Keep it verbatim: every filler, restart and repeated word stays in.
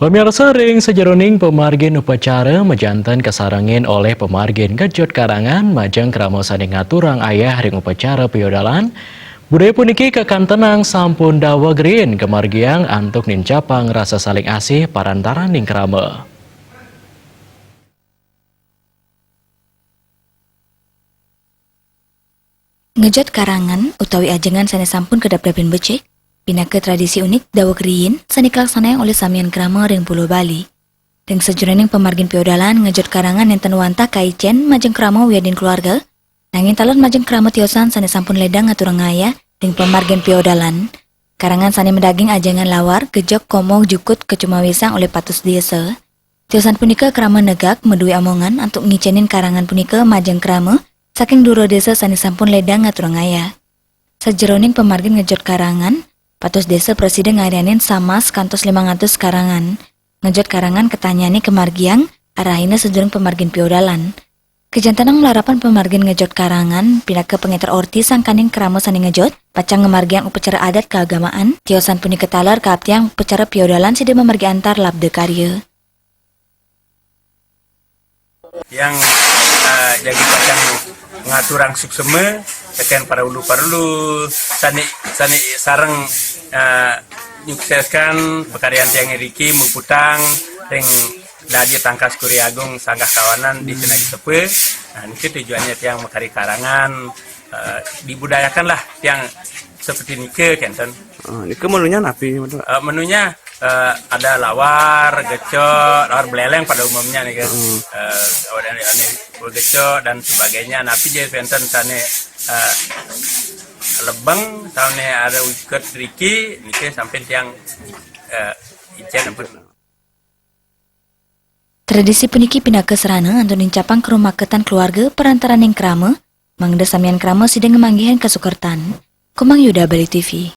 Pamiarsa, ring sajeroning pamargin upacara majanten kasarengin olih pamargin ngejot karangan majeng krama sané ngaturang ayah ring upacara piodalan, budaya puniki kakantenang sampun daweg riin kamargiang antuk nincapang rasa saling asih parantaraning krama. Ngejot karangan utawi ajengan sané sampun kadapdapin becik, pinaka tradisi unik daweg riin sané kalaksanayang olih samian krama ring Pulo Bali. Ring sajeroning pamargin piodalan ngejot karangan nénten wantah kaicén majeng krama wiadin keluarga, nanging taler majeng krama tiosan sané sampun ledang ngaturang ayah ring pamargin piodalan. Karangan sané madaging ajengan lawar, gejok, komo, jukut kacumawisang olih patus désa. Tiosan punika krama negak madué amongan antuk ngicénin karangan punika majeng krama saking dura désa sané sampun ledang ngaturang ayah. Sajeroning pamargin ngejot karangan, patus désa prasida ngaryanin samas kantos limang atus karangan. Ngejot karangan katanyané kamargiang arahina sajeroning pamargin piodalan. Kajantenang malarapan pamargin ngejot karangan, pinaka pangénter orti sangkaning krama sané ngejot, pacang ngamargiang upacara adat kaagamaan, tiosan punika taler kaaptiang upacara piodalan sida mamargi antar labda karya. Tiang, eh, jagi pacang ngaturang suksema tekén para ulu-parulu sané, sané sareng, eh, nyukseskan pakaryan tiang iriki muputang ring Dadi Tangkas Kuri Agung Sanggah Kawanan di Sinaga Sepe. Nah, niki tujuannya tiang makari karangan, eh, dibudayakanlah tiang seperti nika, kénten. Ah, nika menunya napi, Mak? Eh, menunya, eh, ada lawar, gecok, lawar beléléng pada umumnya nih kan. Hmm. Eh, ada, ada gecok dan sebagainya. Napi ja wénten sané, eh, lebeng, sané ada uket riki, niki sampun tiang, eh, icén ampun. Tradisi puniki pinaka sarana antuk nincapang karumaketan keluarga parantaraning krama, mangda samian krama sida ngamanggihin kasukertan. Komang Yuda, Bali T V.